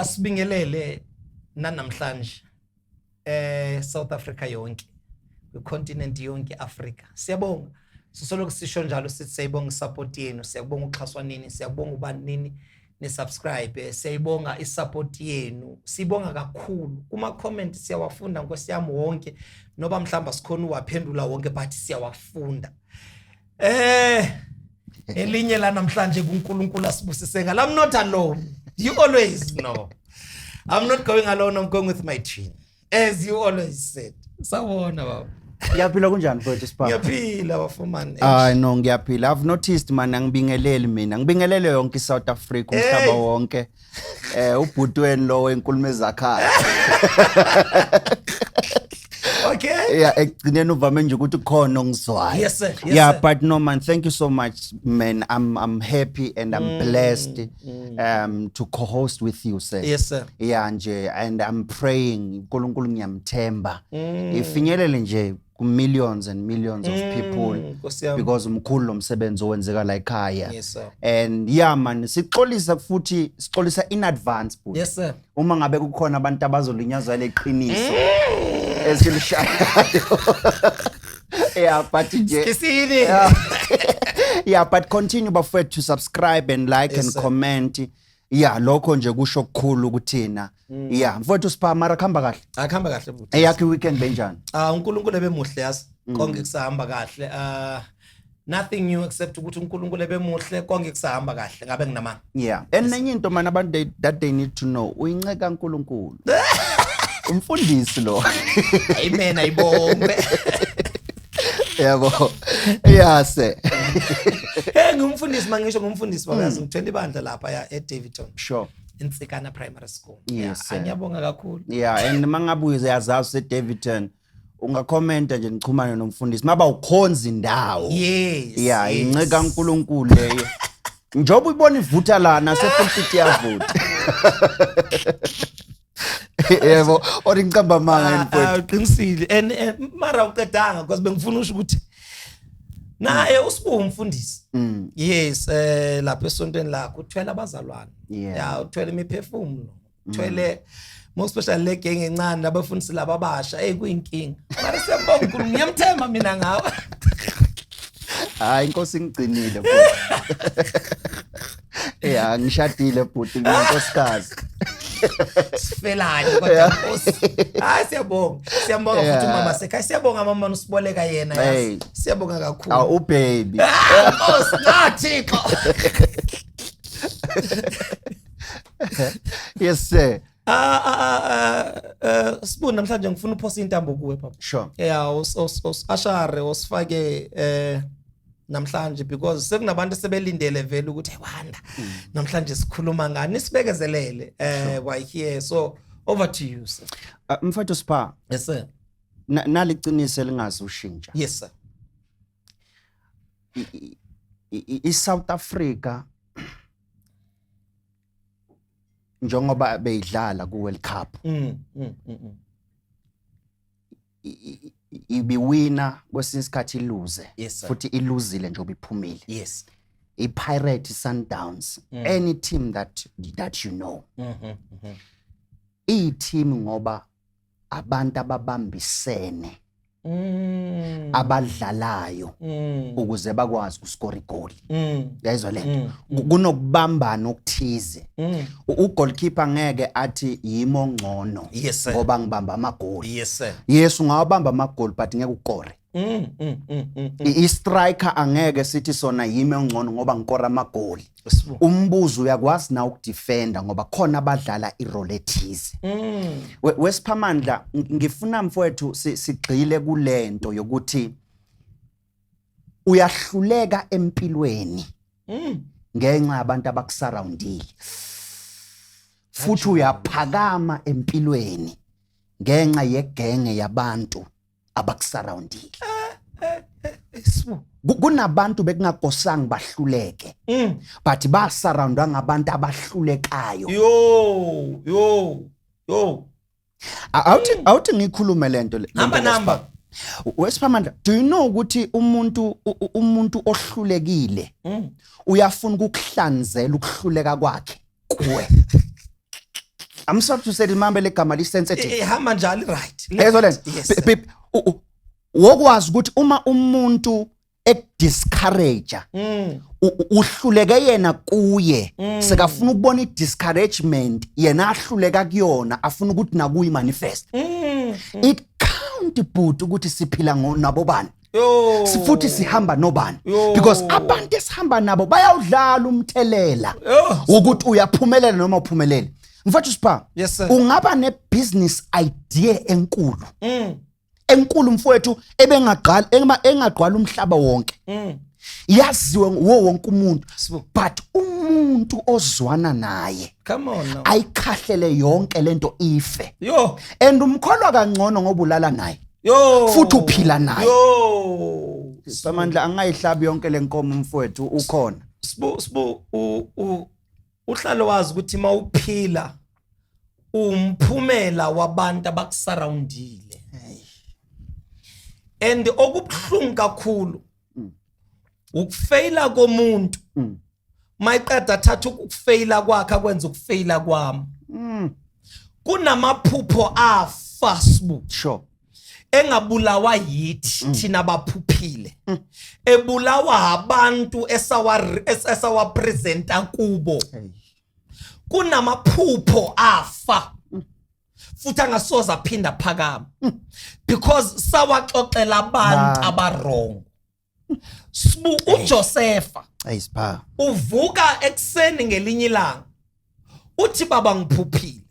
Asibingelele nanamhlanje South Africa yonke, kwicontinent yonke Africa. Siyabonga. Sisoloko sisho njalo sithi siyayibonga isupport yenu, siyabonga uxhaswa nini, siyabonga ubani nini ni-subscribe, siyayibonga isupport yenu. Sibonga kakhulu. Kuma comment siyawafunda Nkosi yami wonke, noba mhlamba sikhona uwaphendula wonke, but siyawafunda. Elinye la namhlanje kuNkulunkulu asibusise ngala. I'm not alone. You always know. I'm not going alone, I'm going with my twin. As you always said. Sawubona baba. Ngiyaphila, kunjani mfowethu Sipha? Ngiyaphila bafumane. Hayi no, ngiyaphila. I've noticed man, angibingeleli mina. Ngibingelele yonke iSouth Africa, umhlaba Hey. wonke. Ubhuti wenu lo wenkulumo ezakhayo. Yeah, ekugcineni uvame nje ukuthi khona ongizwayo. Yes, sir. Yes, Yeah, sir. but no man, thank you so much man. I'm happy and I'm blessed to co-host with you, sir. Yes, sir. Yeah nje, and I'm praying uNkulunkulu ngiyamthemba. Ifinyelele nje ku millions and millions of people Nkosi yami. because umkhulu lo msebenzi owenzeka la ekhaya. Yes, sir. And yeah man, sixolisa futhi sixolisa in advance but Yes, sir. uma ngabe kukhona abantu abazolinyazwa leqiniso esilishayayo. Yeah, but nje Kisini. Yeah, but continue bafowethu to subscribe and like Yes, and sir. comment. Yeah, lokho nje kusho okukhulu kuthina. Yeah, mfowethu Sipha, mara kuhamba kahle? Akuhamba kahle bhuti. Eyakho weekend benjani? Ah, uNkulunkulu ebemuhle yazi. Konke kusahamba kahle. Ah, nothing new except ukuthi uNkulunkulu ebemuhle, konke kusahamba kahle. Ngabe nginamanga. Yeah, and nenye into man abantu that they need to know, uyinceka uNkulunkulu. Umfundisi lo. Amen, ayibongwe. Yabo. Yeah sir. Hey, ngumfundisi, mangisho ngumfundisi baba, yazi ngithwele ibandla lapha ya eDaveyton. Insikana Primary School. Yes, sir. Ngiyabonga kakhulu. Yeah, and mangabe uyazazi useDaveyton, ungakhomenta nje nichumane nomfundisi. Maba ukhonza indawo. Yeah, inceka uNkulunkulu leyo. Njoba uyibona ivutha lana sepulpit iyavutha. Yebo, or ngiqamba amanga yini mfowethu? Ah, uqinisile. And mara uqedanga because bengifuna usho ukuthi naye usibu umfundisi. Yes, lapha esontweni lakho uthwele abazalwane. Yeah, uthwele imiphefumulo. Uthwele more especially le gang encane abafundisi laba abasha, hey kuyinkinga. Mara siyabonga uNkulunkulu, ngiyamthemba mina ngawe. Hayi, inkosi ngigcinile mfowethu. Yeah, ngishadile bhuti, nginenkosikazi. Sifelani kodwa Nkosi. Hayi siyabonga. Siyambonga futhi umama sekhaya. Siyabonga mama usiboleka yena yazi. Hey. Siyabonga kakhulu. Awu baby. Ah, Nkosi, nathixo. Yes sir. Ah ah ah, Sibu, namhlanje ngifuna uphosa intambo kuwe baba. Sure. Yeah, os ashare osifake namhlanje because sekunabantu sebelindele vele ukuthi hey wanda namhlanje sikhuluma ngani, sibekezelele we're here, so over to you, sir. Mfowethu Sipha, Yes sir. Naliqiniso elingazi ushintsha. Yes sir. I-South Africa njengoba beyidlala ku World Cup ibiwina kwesinye isikhathi iluze Yes, sir. futhi iluzile njengoba iphumile. I-Pirate, Sundowns, any team that you know, iyi-team ngoba abantu ababambisene abadlalayo ukuze bakwazi ukuscore igoli. Uyayizwa lento? Kunokubambana okuthize. Ugoalkeeper ngeke athi yimi ongcono Yes, sir. ngoba ngibamba amagoli. Yes sir. Yes, ungawabamba amagoli but ngeke ukore. I-striker angeke sithi sona yimi ongcono ngoba ngikora amagoli. Sibu. Umbuzo, uyakwazi na ukudefenda ngoba khona abadlala irole ethize? Wesiphamandla, ngifuna mfowethu sigxile kulento yokuthi uyahluleka empilweni ngenxa yabantu abakusurroundile, futhi uyaphakama empilweni ngenxa yegenge yabantu abakusurroundile. Sibu. Kunabantu bekungakosanga bahluleke but basurroundwa ngabantu abahlulekayo. Yo yo yo. Awuthi ngikhulume lento Hamba lento namba. Wesiphamandla, do you know ukuthi umuntu ohlulekile uyafuna ukukuhlanzela ukuhluleka kwakhe kuwe? I'm sorry to say, limambe legama li sensitive. Ihamba njalo, right. Lezo lento. Yes. Wokwazi ukuthi uma umuntu ekudiscourage, uhluleke yena kuye, sekafuna ukubona i-discouragement yena ahluleka kuyona, afuna ukuthi nakuyi manifest. It count, but ukuthi siphila nabo bani? Yo. Futhi sihamba nobani? Yo. Because abantu esihamba nabo bayawudlala umthelela Yo. wokuthi uyaphumelela noma uphumelele. Mfowethu Sipha, Yes, sir. ungaba ne-business idea enkulu enkulu, mfowethu, ebengagqala engagqwala umhlaba wonke, yaziwe wo wonke umuntu, Sibu. but umuntu ozwana naye Come on now. ayikhahlele yonke lento ife. Yo. And umkholwa kangcono ngoba ulala naye Yo. futhi uphila naye. Yo. Samandla, angayihlabi yonke lenkomo, mfowethu, ukhona. Sibu, u u uhlalo wazi ukuthi mawuphila umphumela wabantu abakusurroundile, and okubhlungu kakhulu ukufeyila komuntu, mayiqeda thatha ukufeyila kwakhe akwenza ukufeyila kwami. Kunamaphupho afa, Sibu, engabulawa yithi thina baphuphile, ebulawa abantu esawapresenta kubo. Kunamaphupho afa futhi angasoze aphinda phakama because sawaxoxela abantu Bantu. abawrong. Sibu, uJosepha Hey Sipha. uvuka ekuseni ngelinye ilanga, uthi, "Baba, ngiphuphile.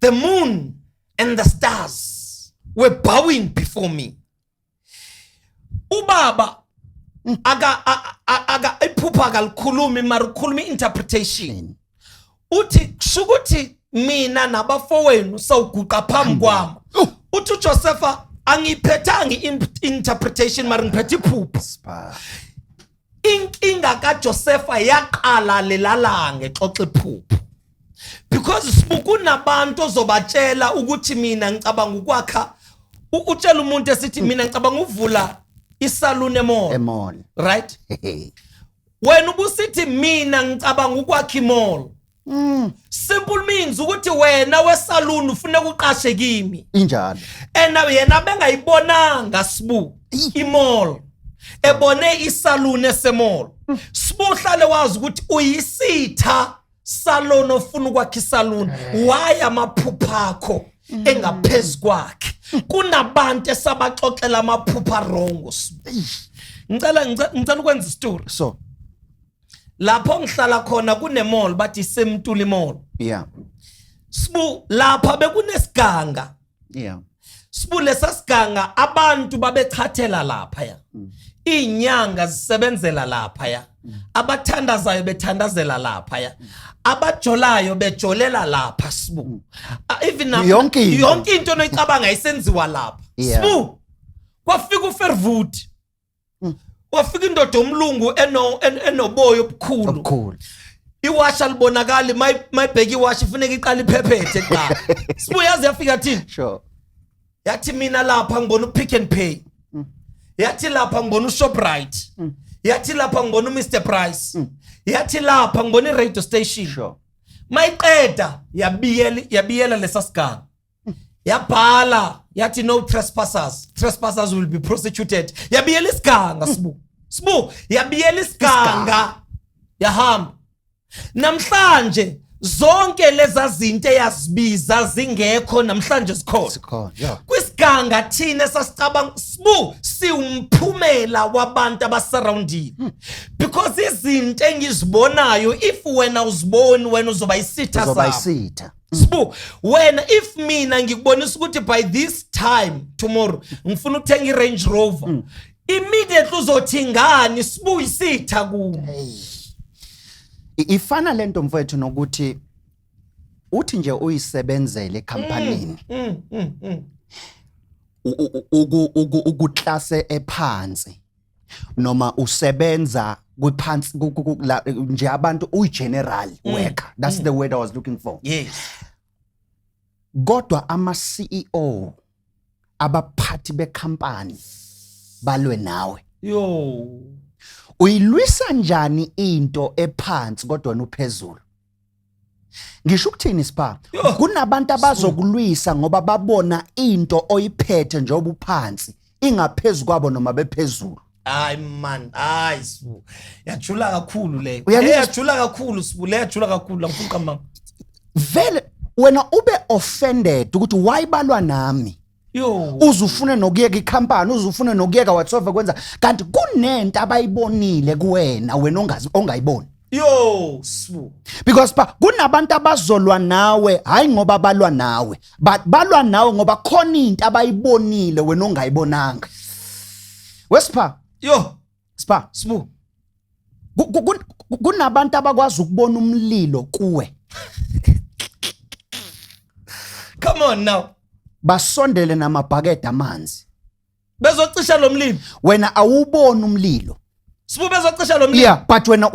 The moon and the stars were bowing before me." Ubaba aka iphupha akalikhulumi, mara ukhuluma interpretation. Uthi kusho ukuthi mina nabafowenu sawuguqa phambi kwami. Uthi uJosepha, "Angiphethanga i-interpretation, mara ngiphethe iphupho." Sipha. Inkinga kaJosepha yaqala lelalanga exoxa iphupho, because sibukunabantu ozobatshela ukuthi mina ngicabanga ukwakha, utshela umuntu esithi, "Mina ngicabanga uvula isalon emall." Emall. Right, wena ubusithi, "Mina ngicabanga ukwakha imall." Simple means ukuthi wena wesalon ufuna uqashe kimi. Injalo. Ena yena bengayibonanga, Sibu, imall, ebone isalon esemall. Sibu, hlale wazi ukuthi uyisitha salon ofuna ukwakha isalon. Why amaphupha akho engaphezulu kwakhe? Kunabantu esabaxoxela amaphupha wrong, Sibu. Ngicela ukwenza istory. So Lapho ngihlala khona kune mall, bathi Semtuli Mall. Sibu, lapha bekunesiganga. Sibu, lesasiganga abantu babechathela lapha ya, inyanga zisebenzela lapha ya, abathandazayo bethandazela lapha ya, abajolayo bejolela lapha, Sibu. Even Yonke into. Yonke into onoyicabanga isenziwa lapha. Sibu, kwafika uVerwoerd, wafika indoda omlungu enoboya obukhulu. Obukhulu. Iwasha libonakali, mayibheka iwashi ifuneka iqala iphephethe kuqala. Sibu, yazi yafika thini? Sure. Yathi, "Mina lapha ngibona uPick and Pay." Yathi, "Lapha ngibona uShoprite." Yathi, "Lapha ngibona uMr Price." Yathi, "Lapha ngibona i-radio station." Mayiqeda yabiyela lesa siganga, yabhala yathi, "No trespassers, trespassers will be prosecuted." Yabiyela isiganga, Sibu. Sibu, yabiyela isiganga, yahamba. Namhlanje zonke leza zinto eyazibiza zingekho, namhlanje zikhona. Sikhona. Kwisiganga thina sasicabanga, Sibu, siwumphumela wabantu abasurroundile, because izinto engizibonayo, if wena uziboni, wena uzoba isitha Uzoba sami. isitha. Sibu, wena, if mina ngikubonisa ukuthi by this time tomorrow ngifuna ukuthenga i-Range Rover, immediately uzothi, "Ngani?" Sibu, isitha kuma. Ifana lento, mfowethu, nokuthi uthi nje uyisebenzele ecompanyini ukuklase ephansi noma usebenza kwiphansi nje abantu, uyi-general worker, that's the word I was looking for. Kodwa ama CEO, abaphathi becompany, balwe nawe. Yo. Uyilwisa njani into ephansi kodwa wena uphezulu? Ngisho ukuthini, Sipha? Yo. Kunabantu abazokulwisa ngoba babona into oyiphethe njengoba uphansi ingaphezulu kwabo noma bephezulu. Hayi man, hayi Sibu, yajula kakhulu leyo. Uyangizwa? Yajula kakhulu, Sibu, le yajula kakhulu, angifuni qamba. Vele wena ube offended ukuthi why balwa nami. Yo. Uze ufune nokuyeka ikhampani, uze ufune nokuyeka whatsoever kwenza, kanti kunento abayibonile kuwena, wena ongazi, ongayiboni. Yo, Sibu. Because pa kunabantu abazolwa nawe, hayi ngoba balwa nawe, but balwa nawe ngoba khona into abayibonile wena ongayibonanga. Wesipha. Yo. Sipha. Sibu. Kunabantu abakwazi ukubona umlilo kuwe. Come on now. Basondele namabhakede amanzi. Bezocisha lo mlilo. Wena awuboni umlilo. Sibu, bezocisha lo mlilo. Yeah, but wena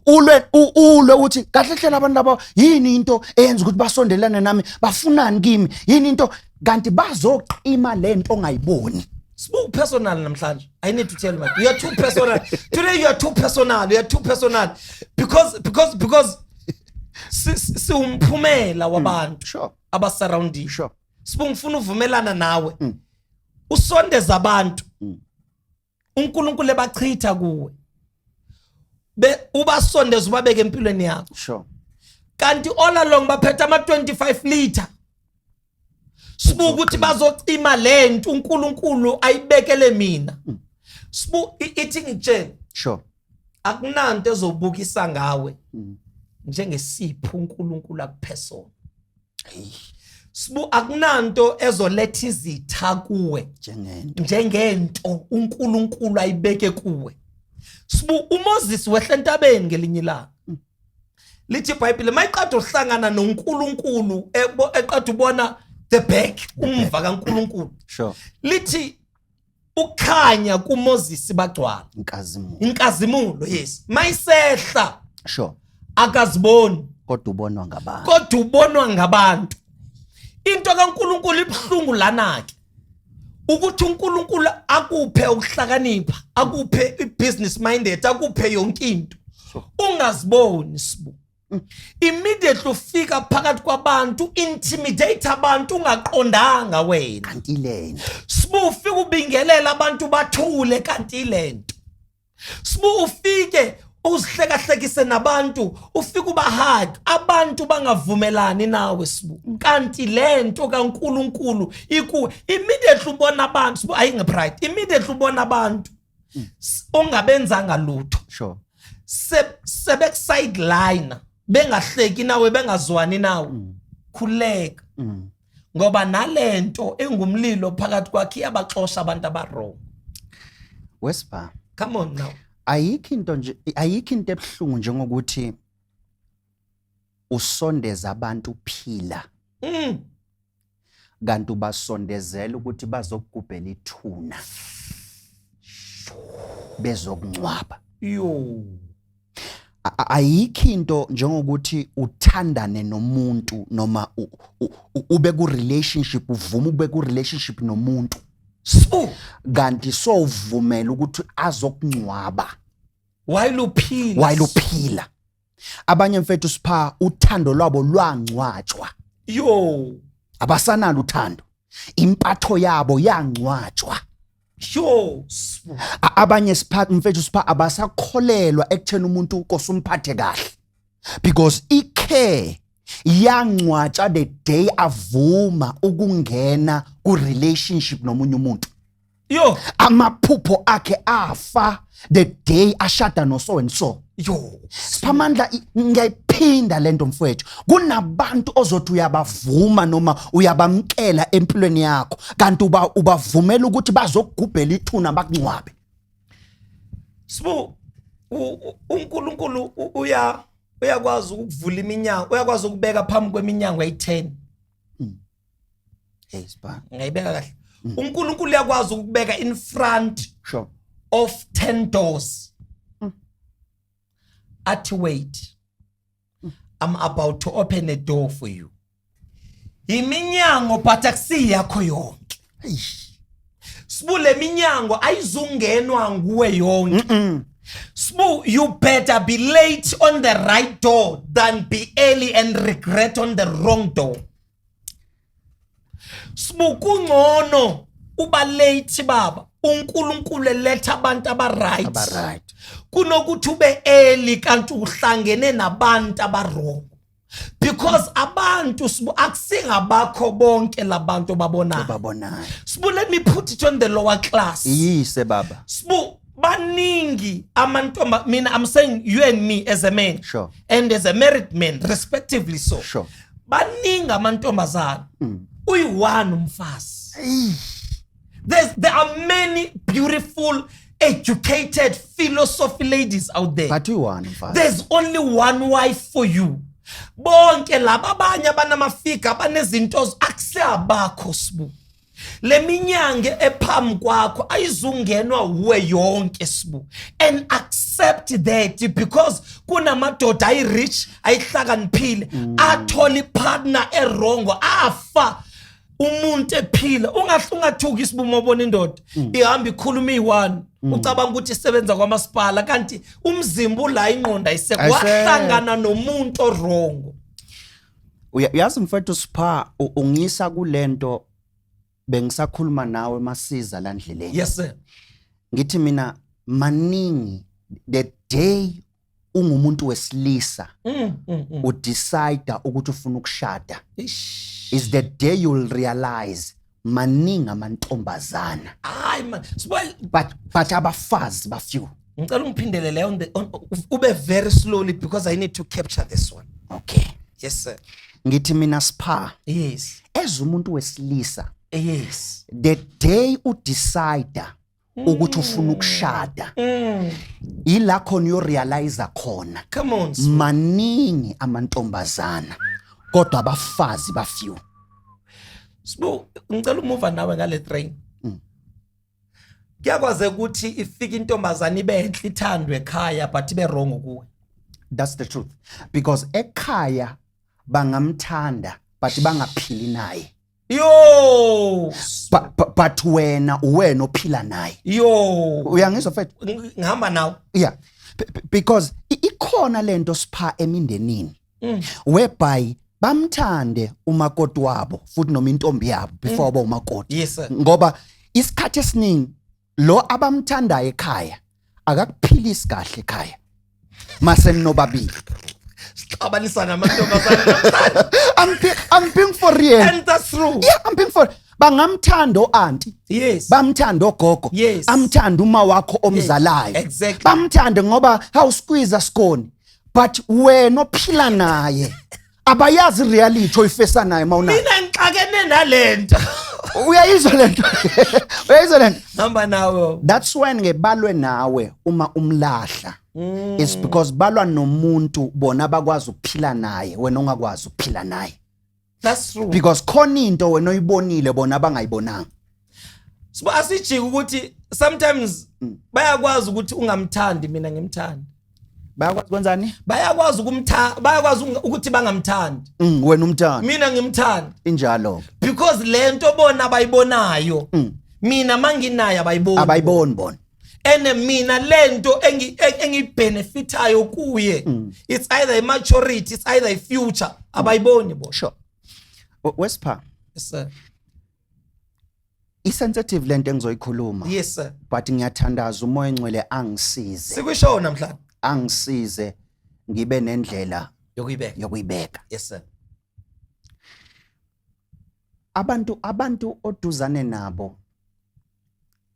ulwe uthi kahle hle abantu laba yini into eyenza ukuthi basondelane nami, bafunani kimi, yini into, kanti bazoqima lento ongayiboni. Sibu, personal namhlanje. I need to tell you, man. You are too personal. Today you are too personal. You are too personal. Because siwumphumela wabantu abasurrounding. Sibu, ngifuna uvumelana nawe. Usondeza abantu. uNkulunkulu ebachitha kuwe. Be ubasondeza, ubabeke empilweni yakho. Kanti all along baphethe ama 25 liter. Sibu, ukuthi bazocima lento uNkulunkulu ayibekele mina. Sibu, ithi ngitshele. Akunanto ezobukisa ngawe njengesipho uNkulunkulu akuphe sona. Sibu, akunanto ezoletha izitha kuwe njengento njengento uNkulunkulu ayibeke kuwe. Sibu, uMoses wehla entabeni ngelinye ilanga. Lithi iBhayibheli mayiqeda uhlangana noNkulunkulu, eqeda ubona the back, umva kaNkulunkulu. Lithi ukukhanya kuMoses bagcwala inkazimulo. Inkazimulo, yes. Mayisehla akaziboni, kodwa ubonwa ngabantu. Kodwa ubonwa ngabantu. Into kaNkulunkulu ibhlungu lana ke, ukuthi uNkulunkulu akuphe ukuhlakanipha, akuphe ibusiness minded, akuphe yonke into, ungaziboni, Sibu. Immediately ufika phakathi kwabantu, intimidate abantu ungaqondanga wena. Kanti lento. Sibu, ufika ubingelela abantu, bathule, kanti lento. Sibu, ufike uzihlekahlekise nabantu, ufike ubahug abantu, bangavumelani nawe, Sibu, kanti lento kaNkuluNkulu iku immediately ubona abantu. Sibu, ayingepride, immediately ubona abantu ongabenzanga lutho sebekusideline, bengahleki nawe, bengazwani nawe, khuleka, ngoba nalento engumlilo phakathi kwakhe iyabaxosha abantu abawrong. Wesipha. Come on now. Ayikho into nje, ayikho into ebhlungu njengokuthi usondeza abantu uphila, kanti ubasondezela ukuthi bazokugubhela ithuna, bezokungcwaba. Yo. Ayikho into njengokuthi uthandane nomuntu noma ube ku relationship, uvume ube ku relationship nomuntu, Sibu, kanti sowuvumela ukuthi azokungcwaba while uphila. While uphila. Abanye, mfethu Sipha, uthando lwabo lwangcwatshwa. Yo. Abasanalo uthando, impatho yabo yangcwatshwa. Yo, Sibu. Abanye Sipha, mfethu Sipha, abasakholelwa ekutheni umuntu kosumphathe kahle because icare yangcwatsha the day avuma ukungena ku relationship nomunye umuntu. Yo. Amaphupho akhe afa the day ashada no so and so. Yo. Siphamandla, ngiyayiphinda lento, mfowethu, kunabantu ozothi uyabavuma noma uyabamkela empilweni yakho, kanti uba ubavumela ukuthi bazokugubhela ithuna, bakungcwabe. Sibu, uNkulunkulu uyakwazi ukuvula iminyango, uyakwazi ukubeka phambi kweminyango eyi-10. Hey, Sipha. Ngayibeka kahle? uNkulunkulu uyakwazi ukubeka in front of 10 doors, athi, "Wait, I'm about to open a door for you." Iminyango, but akusiyakho yonke, Sibule. Minyango ayizungenwa nguwe yonke. Sbu, you better be late on the right door than be early and regret on the wrong door. Sbu, kungcono uba late baba, uNkulunkulu eletha abantu aba-right. Aba-right. Kunokuthi ube early kanti uhlangene nabantu aba-wrong. Because abantu, Sbu, akusingabakho bonke labantu obabonayo. Babonayo. Sbu, let me put it on the lower class. Iyise baba. Sbu, baningi amantomba, mina I'm saying you and me as a man and as a married man respectively, so baningi amantombazana, uyi-one umfazi. There are many beautiful, educated philosophy ladies out there, but uyi-one mfazi. There's only one wife for you. Bonke laba abanye abanamafika abanezinto akuseyabakho, Sibu. Le minyango ephambi kwakho ayizungenwa uwe yonke, Sibu, and accept that, because kunamadoda ayi-rich, ayihlakaniphile, athola i-partner e-wrong, afa umuntu ephila. Ungathuki, Sibu, uma ubona indoda ihamba ikhuluma iyi-one, ucabanga ukuthi isebenza kwamasipala, kanti umzimba ula, ingqondo ayisekho. Ayisekho. Wahlangana nomuntu o-wrong. Uyazi mfethu Sipha, ungisa kulento bengisakhuluma nawe masiza la ndleleni. Yes sir. Ngithi mina maningi, the day ungumuntu wesilisa u-decide ukuthi ufuna ukushada Ish. is the day you'll realize maningi amantombazana, Hayi man, Sibu, but abafazi ba-few. Ngicela ungiphindele leyo ube very slowly, because I need to capture this one. Okay. Yes sir. Ngithi mina Sipha, as umuntu wesilisa, the day u-decide ukuthi ufuna ukushada, ila khona uyo-realize khona Come on, Sibu. maningi amantombazana kodwa abafazi ba-few. Sibu, ngicela umuva nawe ngale train. Kuyakwazeka ukuthi ifike intombazana ibe enhle, ithandwe ekhaya, but ibe wrong kuwe. That's the truth, because ekhaya bangamthanda but bangaphili naye. Yo. But wena, uwena ophila naye. Yo. Uyangizwa mfethu? Ngihamba nawe. Yeah. Because ikhona lento Sipha emindenini whereby bamthande umakoti wabo futhi noma intombi yabo before ba umakoti, Yes sir. ngoba isikhathi esiningi lo abamthandayo ekhaya akakuphilisi kahle ekhaya mase ninobabili. Sixabanisa namantombazana namhlanje. I'm being for real. And that's true. Yeah, I'm being for, bangamthanda o-auntie, bamthanda ogogo, amthanda uma wakho omzalayo, bamthande ngoba hawu-squeeze skoni, but wena ophila naye abayazi reality oyifesa naye mawunayo. Mina ngixakene nalento. Uyayizwa lento? Uyayizwa lento? Hamba nawe. That's when ngebalwe nawe uma umlahla. It's because balwa nomuntu bona abakwazi ukuphila naye, wena ongakwazi ukuphila naye. That's true. Because khona into wena oyibonile bona abangayibonanga. Sibo, asijike ukuthi sometimes bayakwazi ukuthi ungamthandi, mina ngimthandi. Bayakwazi kwenzani? Bayakwazi ukumtha, bayakwazi ukuthi bangamthandi. Wena umthandi. Mina ngimthandi. Injalo. Because lento bona abayibonayo, mina manginayo abayiboni. Abayiboni bona. Ene mina lento engiyibenefitayo kuye, it's either a maturity, it's either a future, abayiboni bona. Sure. Wesipha, Yes sir. i-sensitive lento engizoyikhuluma, Yes sir. but ngiyathandaza uMoya oNgcwele angisize. Sikusho namhlanje. Angisize ngibe nendlela yokuyibeka. Yokuyibeka. Yes sir. Abantu oduzane nabo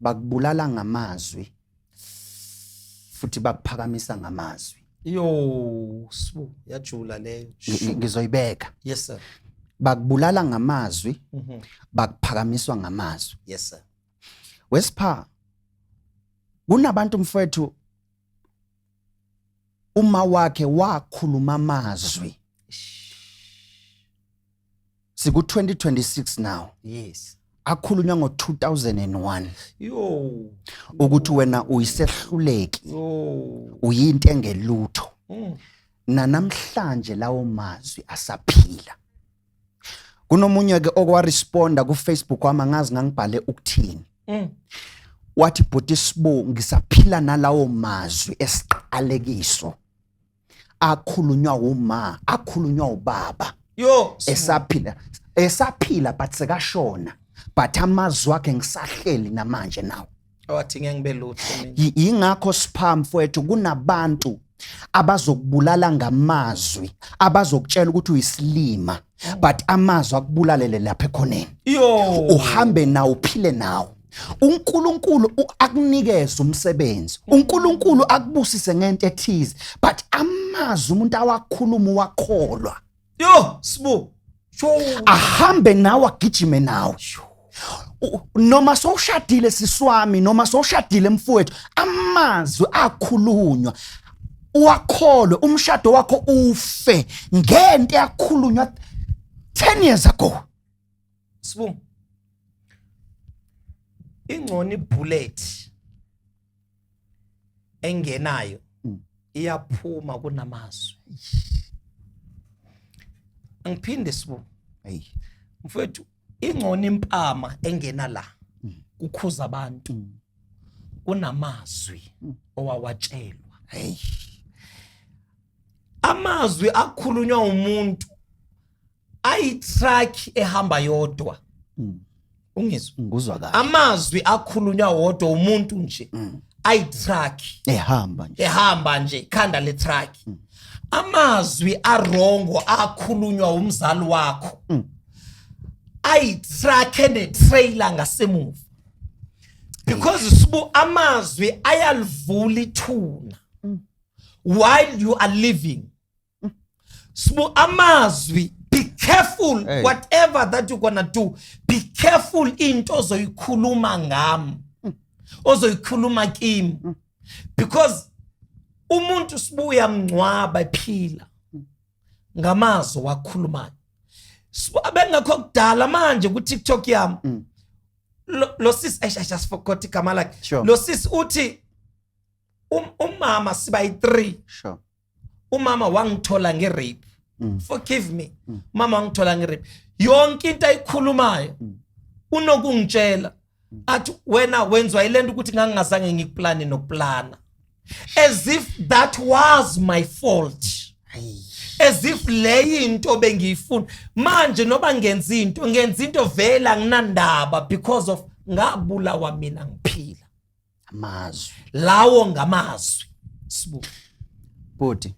bakubulala ngamazwi futhi bakuphakamisa ngamazwi. Yo, Sibu, yajula leyo. Ngizoyibeka. Yes sir. Bakubulala ngamazwi, bakuphakamiswa ngamazwi. Yes sir. Wesipha, kunabantu mfethu uma wakhe wakhuluma amazwi, siku 2026 now, akhulunywa ngo2001 Yo. ukuthi wena uyisehluleki, Yo. uyinto engelutho. Nanamhlanje lawo mazwi asaphila. Kunomunye ke okwa-responda ku Facebook wami, angazi ngangibhale ukuthini. Wathi, "Bhuti Sibu, ngisaphila nalawo mazwi esiqalekiso akhulunywa uma, akhulunywa ubaba." Yo. Esaphila, esaphila, but sekashona, but amazwi akhe ngisahleli namanje nawo. Wathi, "Ngeke ngibe lutho mina." Yingakho sipha, mfowethu, kunabantu abazokubulala ngamazwi, abazokutshela ukuthi uyisilima, but amazwi akubulalele lapha ekhoneni. Yo. Uhambe nawo, uphile nawo. uNkulunkulu akunikeze umsebenzi, uNkulunkulu akubusise ngento ethize, but amazwi umuntu awakhuluma wakholwa. Yo, Sibu, sho. Ahambe nawe, agijime nawe. Noma sowushadile, siswami, noma sowushadile, mfowethu, amazwi akhulunywa uwakholwe, umshado wakho ufe ngento yakhulunywa 10 years ago. Sibu, ingcono ibullet engenayo iyaphuma kunamazwi. Angiphinde, Sibu. Hey. Mfowethu, ingcono impama engena la kukhuza abantu kunamazwi owawatshelwa. Hey. Amazwi akhulunywa umuntu ayitruck ehamba yodwa, ungizwa? Nguzwa kahle. Amazwi akhulunywa wodwa umuntu nje ayitruck ehamba nje. Ehamba nje, ikhanda le-truck. Amazwi a-wrong akhulunywa umzali wakho ayitruck ene-trailer ngasemuva, because Sibu, amazwi ayalivula ithuna while you are living. Sibu, amazwi, be careful. Hey. Whatever that you're gonna do, be careful into ozoyikhuluma ngami, ozoyikhuluma kimi, because umuntu, sibuya mngcwaba ephila ngamazwi wakhulumayo. Abengekho kudala manje ku TikTok yami lo sis, I just forgot igama lakhe. Lo sis uthi umama siba yi3. Umama wangithola nge-rape. Forgive me, umama wangithola nge-rape. Yonke into ayikhulumayo unokungitshela athi, "Wena wenziwa yilento ukuthi ngangingazange ngikuplane nokuplana," as if that was my fault, as if le into bengiyifuna. Manje noba ngenza into, ngenza into vele anginandaba, because of ngabulawa mina ngiphila. Amazwi. Lawo ngamazwi, Sibu. Bhuti,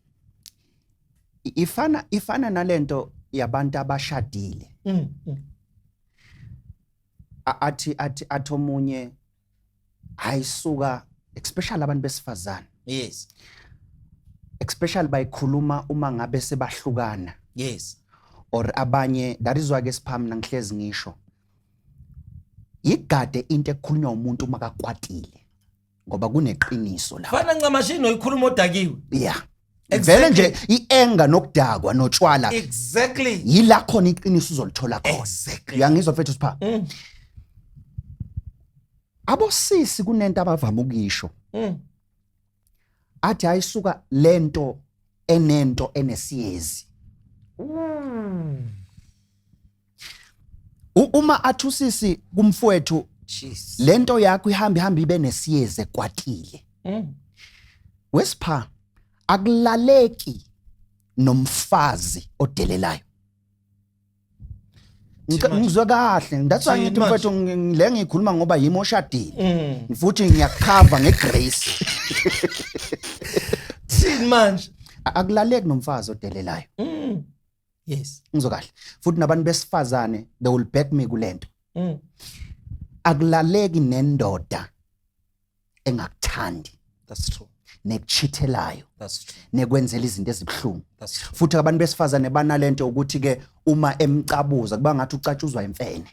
ifana nalento yabantu abashadile. Athi omunye, hayisuka, especially abantu besifazane, especially bayikhuluma uma ngabe sebahlukana or abanye. That is why ke siphami ngihlezi ngisho, igade into ekukhulunywa umuntu uma kakwatile, ngoba kuneqiniso la. Fana ncamashini oyikhuluma odakiwe. Yeah, vele nje i-anger nokudakwa notshwala, yila khona iqiniso uzolithola khona. Uyangizwa, mfethu Sipha? Abosisi kunento abavama ukuyisho, athi, "Hayisuka, lento enento enesiyezi." Uma athi usisi kumfowethu, Jeez. "Lento yakho ihamba ihamba ibe nesiyezi," ekwatile. Wesipha, akulaleki nomfazi odelelayo. Manje. Ngizwe kahle, that's why Thini ngithi, manje? mfethu, le ngiyikhuluma ngoba yimi oshadile futhi ngiyakukhava ngegrace. Thini manje? Akulaleki nomfazi odelelayo. Ngizwe kahle futhi, nabantu besifazane, they will back me kulento. Akulaleki nendoda engakuthandi That's true. nekuchithelayo, That's true. nekwenzela izinto ezibuhlungu. That's true. Futhi abantu besifazane banalento ukuthi ke uma emcabuza kuba ngathi ucatshuzwa imfene,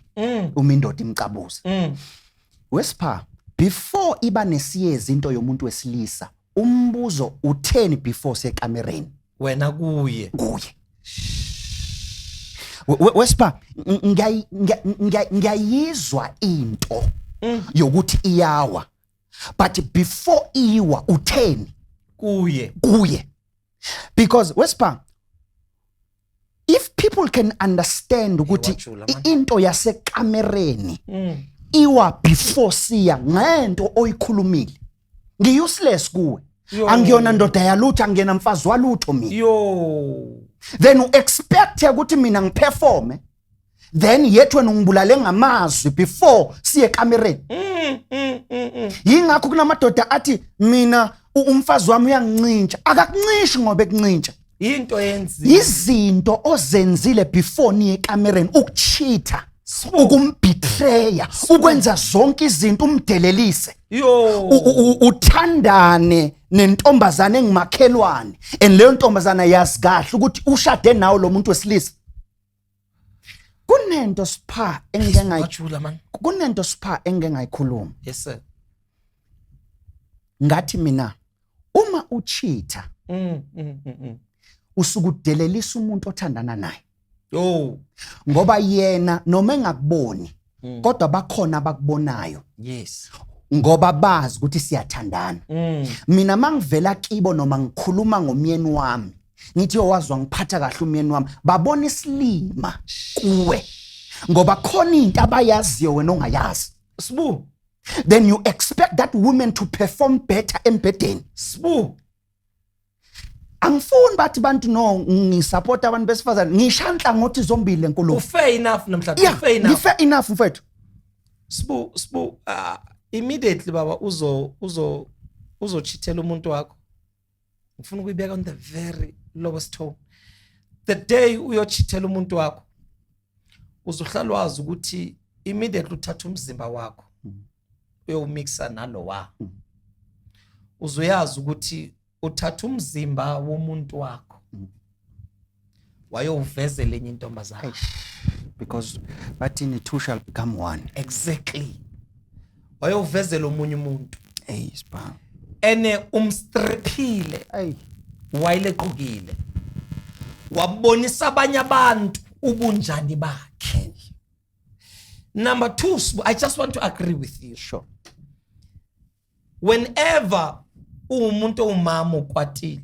uma indoda imcabuza. Wesipha, before iba nesiyezi into yomuntu wesilisa, umbuzo utheni before sekamereni? Wena kuye. Kuye. Wesipha, ngiyayizwa into yokuthi iyawa, but before iwa utheni Kuye. kuye? Because wesipha, if people can understand ukuthi Wajula, man. into yasekamereni Iwa before siya ngento oyikhulumile. Ngi-useless kuwe. Yo. Angiyona ndoda yalutho, angiyena mfazi walutho mina. Yo. Then u-expect ukuthi mina ngiperforme, then yet wena ungibulale ngamazwi before siye ekamereni. Yingakho kunamadoda athi mina umfazi wami uyangincintsha. Akakuncishi ngoba ekuncintsha. Into yenziwe. Izinto ozenzile before niye ekamereni, ukucheata, ukumbetreya, ukwenza zonke izinto, umdelelise. Yo. Uthandane nentombazane engimakhelwane, and leyo ntombazana yazi kahle ukuthi ushade nawe lo muntu wesilisa. Kunento sipha engike ngayi Wajula man. Kunento sipha engike ngayikhuluma. Yes sir. Ngathi mina uma ucheata, usuke udelelisa umuntu othandana naye. Yo. Ngoba yena noma engakuboni, kodwa bakhona abakubonayo. Ngoba bazi ukuthi siyathandana. Mina mangivela kibo noma ngikhuluma ngomyeni wami, ngithi yowazwa ngiphatha kahle umyeni wami, babona isilima kuwe ngoba khona into abayaziyo wena ongayazi. Sibu. Then you expect that woman to perform better embhedeni. Sibu. Angifuni bathi bantu no ngisupport abantu besifazane, ngisha nhlangothi zombili lenkulumo. Ufair enough namhlanje. Yeah, Fair enough. Ngifair enough mfethu. Sibu, Sibu, immediately baba uzo uzo uzocheatela umuntu wakho. Ngifuna ukuyibeka on the very lowest tone. The day uyocheatela umuntu wakho, uzohlala wazi ukuthi immediately uthatha umzimba wakho uyowumixa nalowa. Uzoyazi ukuthi uthatha umzimba womuntu wakho wayowuvezela enye intombazana. Because bathini, two shall become one. Exactly. Wayowuvezela omunye umuntu. Hey spa. Ene umstriphile Hey. while equkile. Wabonisa abanye abantu ubunjani bakhe. Number 2, Sibu, I just want to agree with you. Whenever uwumuntu owumama ukwatile,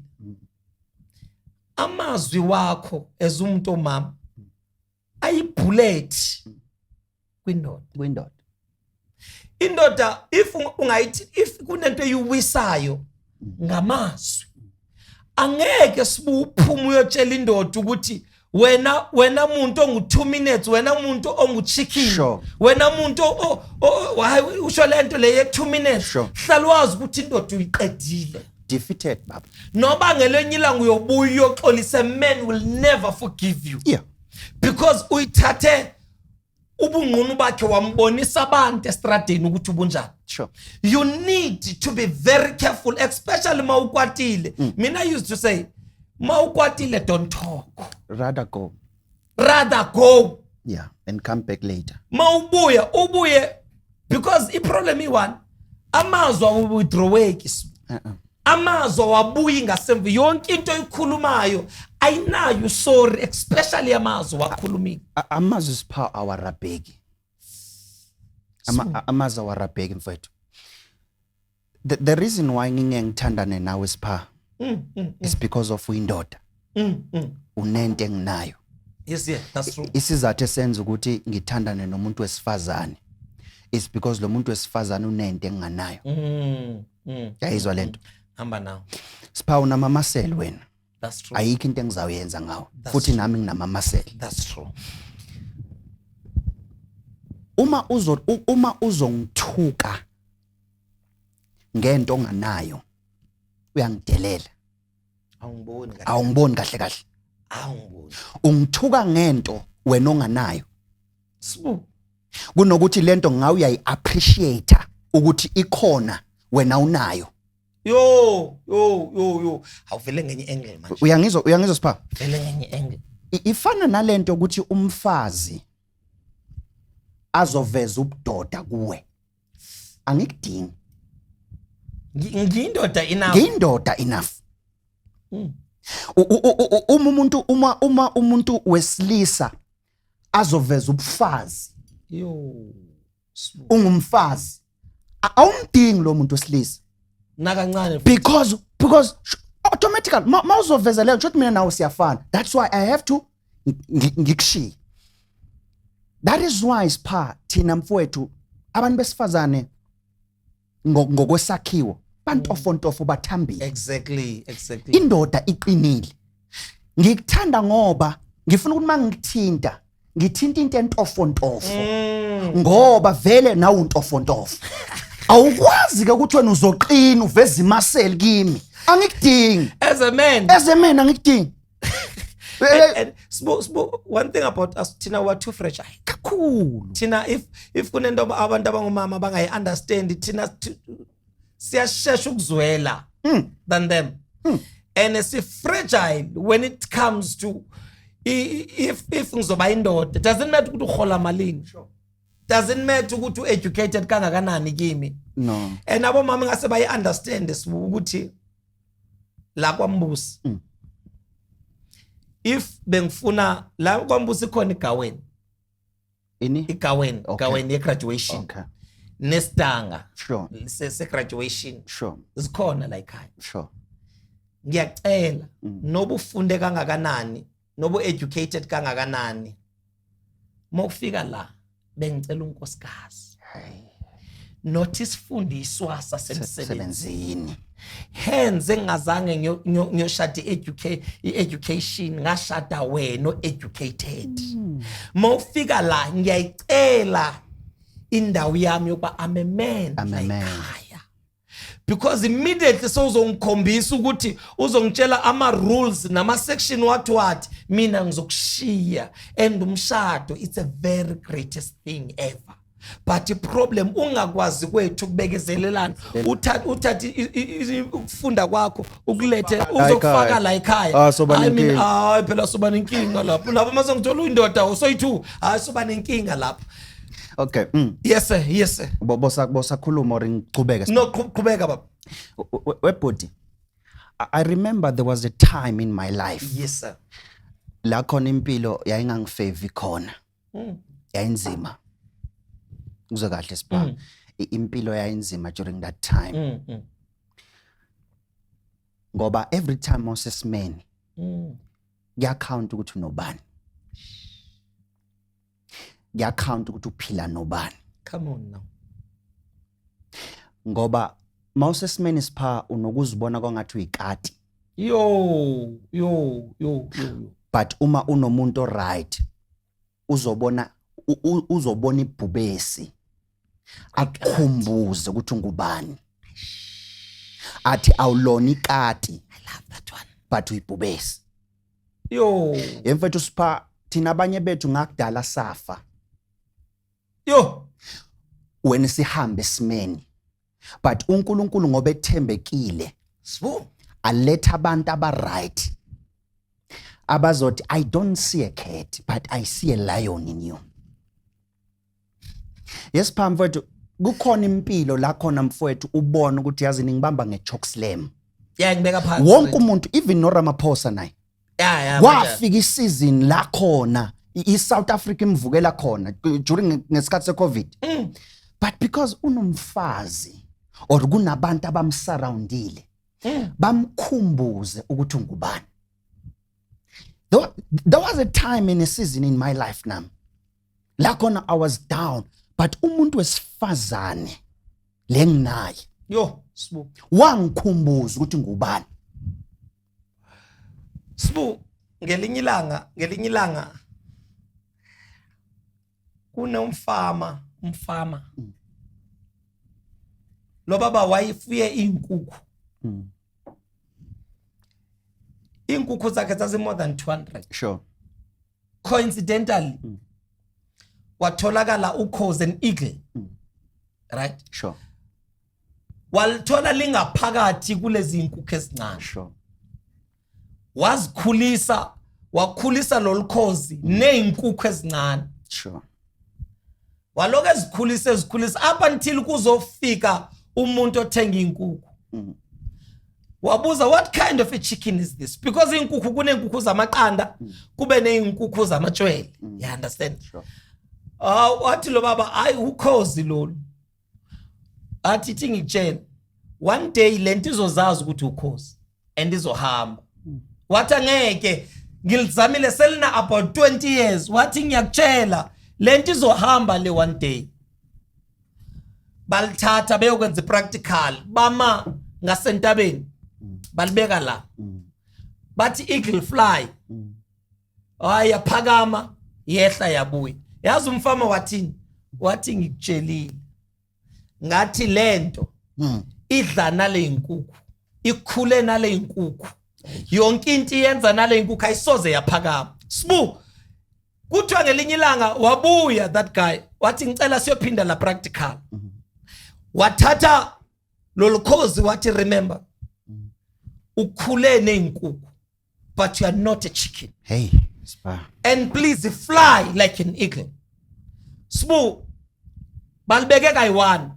amazwi wakho as umuntu omama ayibullet kwindoda. Kwindoda. Indoda if ungayithi, if kunento eyiwisayo ngamazwi, angeke sibuphuma uyotshela indoda ukuthi wena muntu ongu 2 minutes, wena muntu ongu chicken, wena muntu hayi usho lento le ye 2 minutes. Hlala wazi ukuthi indoda uyiqedile. Defeated baba. Noba ngelenye ilanga uyobuya uyoxolisa, men will never forgive you. Because uyithathe ubungqunu bakhe wambonisa abantu estradeni ukuthi ubunjani. You need to be very careful, especially mawukwatile. Mina I used to say, mawukwatile, don't talk. Rather go. Rather go. Yeah, and come back later. Mawubuya, ubuye, because i-problem i-one, amazwi awuwithdraweki. Amazwi awabuyi ngasemva. Yonke into oyikhulumayo ayinayo sorry, especially amazwi wakhulumile. Amazwi sipha awarabheki. Amazwi awarabheki mfowethu. The reason why ngingeke ngithandane nawe sipha is because of uyindoda. Unento enginayo. Yes, yeah, that's true. Isizathu esenza ukuthi ngithandane nomuntu wesifazane is because lo muntu wesifazane unento enginganayo. Yayizwa lento. Hamba nawe. Sipha unamamaseli wena. That's true. Ayikho into engizawuyenza ngawe. That's Futhi true. nami nginamamaseli. That's true. Uma uzongithuka ngento onganayo, uyangidelela. Awungiboni kahle. Awungiboni kahle kahle. Awungiboni. Ungithuka ngento wena onganayo. Sibu. Kunokuthi lento ngawe uyayi-appreciate ukuthi ikhona wena unayo. Yo, yo, yo, yo. Awuvele ngenye angle manje. Uyangizwa Sipha? Vele ngenye angle. Ifana nalento ukuthi umfazi azoveza ubudoda kuwe. Angikudingi. Ngiyindoda enough. Ngiyindoda enough. Uma umuntu, uma, uma umuntu wesilisa azoveza ubufazi. Yo. Ungumfazi. Awumdingi lo muntu wesilisa. Nakancane. Because automatically mawuzoveza leyo nto, mina nawe siyafana. That's why I have to ngikushiye. That is why Sipha thina mfowethu Abantu besifazane ngokwesakhiwo bantofontofo, bathambile. Indoda iqinile. Ngikuthanda ngoba ngifuna ukuthi mangikuthinta ngithinta into entofontofo, ngoba vele nawe untofontofo. Awukwazi ke ukuthi wena uzoqina uveze imuscle kimi, angikudingi. As a man. As a man, angikudingi. And Sbu, one thing about us, thina, we're too fragile. Kakhulu. Thina, if kunento abantu abangomama bangayi-understand, thina siyashesha ukuzwela than them, and si-fragile when it comes to if ngizoba indoda. Doesn't matter ukuthi uhola malini, doesn't matter ukuthi u-educated kangakanani kimi. No. And abomama ngase bayi-understand, Sbu, ukuthi la kwaMbusi, if bengifuna la kwaMbusi khona igaweni. Ini? Igaweni. Gaweni ye-graduation nesidanga se-graduation zikhona la ekhaya. Ngiyacela, noba ufunde kangakanani, noba educated kangakanani, mawufika la bengicela unkosikazi, not isifundiswa sasemsebenzini. Sebenzini. Hence engingazange ngiyoshada i-education, ngashada wena o-educated. Mawufika la ngiyayicela indawo yami yokuba I'm a man I'm a la man. ekhaya, because immediately sowuzongikhombisa ukuthi uzongitshela ama-rules nama-section what what, mina ngizokushiya. And umshado, it's a very greatest thing ever, but i-problem ungakwazi kwethu ukubekezelelana. Uthathe ukufunda kwakho ukulethe uzokufaka la ekhaya. Ah, soba Hayi, mina, nenkinga. Hayi phela, soba nenkinga lapho mase ngithola uyindoda usoyi-two, hayi, soba nenkinga lapho. Okay. Yes sir, yes sir. Bosakhuluma or ngichubeke? No, qhubeka baba. Webhuti, I remember there was a time in my life Yes sir. la khona impilo yayingangifevi khona, yayinzima. Uzwe kahle, Sipha. Impilo yayinzima during that time, ngoba every time osesimeni kuya-count ukuthi unobani, kuya-count ukuthi uphila nobani. Come on now. Ngoba mawusesimeni, Sipha, unokuzibona kwangathi uyikati. Yo yo yo yo yo. But uma unomuntu oright, uzobona uzobona ibhubesi, akukhumbuze ukuthi ungubani, athi awulona ikati, I love that one. but uyibhubesi. Yo. Yemfethu Sipha, thina abanye bethu ngakudala safa. Yo. Wena sihambe esimeni, but uNkulunkulu ngoba ethembekile Sbu. aletha abantu aba-right abazothi, "I don't see a cat, but I see a lion in you." Yes pha, mfowethu, kukhona impilo la khona, mfowethu, ubona ukuthi yazi ngibamba nge-choke slam. Yeah, ngibeka phansi. Wonke umuntu, even noRamaphosa naye, kwafika isizini la khona i-South Africa imvukela khona during ngesikhathi se-COVID, but because unomfazi or kunabantu abamsurroundile bamkhumbuze ukuthi ungubani. There was a time in a season in my life nami la khona I was down, but umuntu wesifazane lenginaye Yo, Sbu. wangikhumbuza ukuthi ngubani. Sbu, ngelinye ilanga kunomfama, umfama. Lo baba wayefuye izinkukhu. Iinkukhu zakhe zazi more than 200. Coincidentally, kwatholakala ukhozi, an eagle. Right? Sure. Walithola lingaphakathi kulezi inkukhu ezincane. Wazikhulisa, wakhulisa lolu khozi nezinkukhu ezincane. Walokhu ezikhulisa, ezikhulisa up until kuzofika umuntu othenga inkukhu. Wabuza, "What kind of a chicken is this?" Because inkukhu, kunenkukhu zamaqanda, kube nezinkukhu zamatshwele, you understand? Sure. Ah, wathi lo baba, "Hayi, ukhozi lolu." Athi, "Ithi ngikutshela, one day lento izozazi ukuthi ukhozi and izohamba." Wathi, "Angeke, ngilizamile selina about 20 years." Wathi, "Ngiyakutshela, lento izohamba le one day." Balithatha beyokwenza ipractical, bama ngasentabeni, balibeka la, bathi eagle fly. Hayi, yaphakama, yehla, yabuya. Yazi umfama wathini? Wathi, "Ngikutshelile, ngathi lento idla nale inkukhu, ikhule nale inkukhu, yonke into iyenza nale inkukhu, ayisoze yaphakama." Sibu, kuthiwa ngelinye ilanga wabuya that guy, wathi, "Ngicela siyophinda la practical." Wathatha lolu khozi, wathi, "Remember, ukhule nezinkukhu, but you are not a chicken." Hey, Spa. "And please fly like an eagle." Sibu, balibeke kayi-one,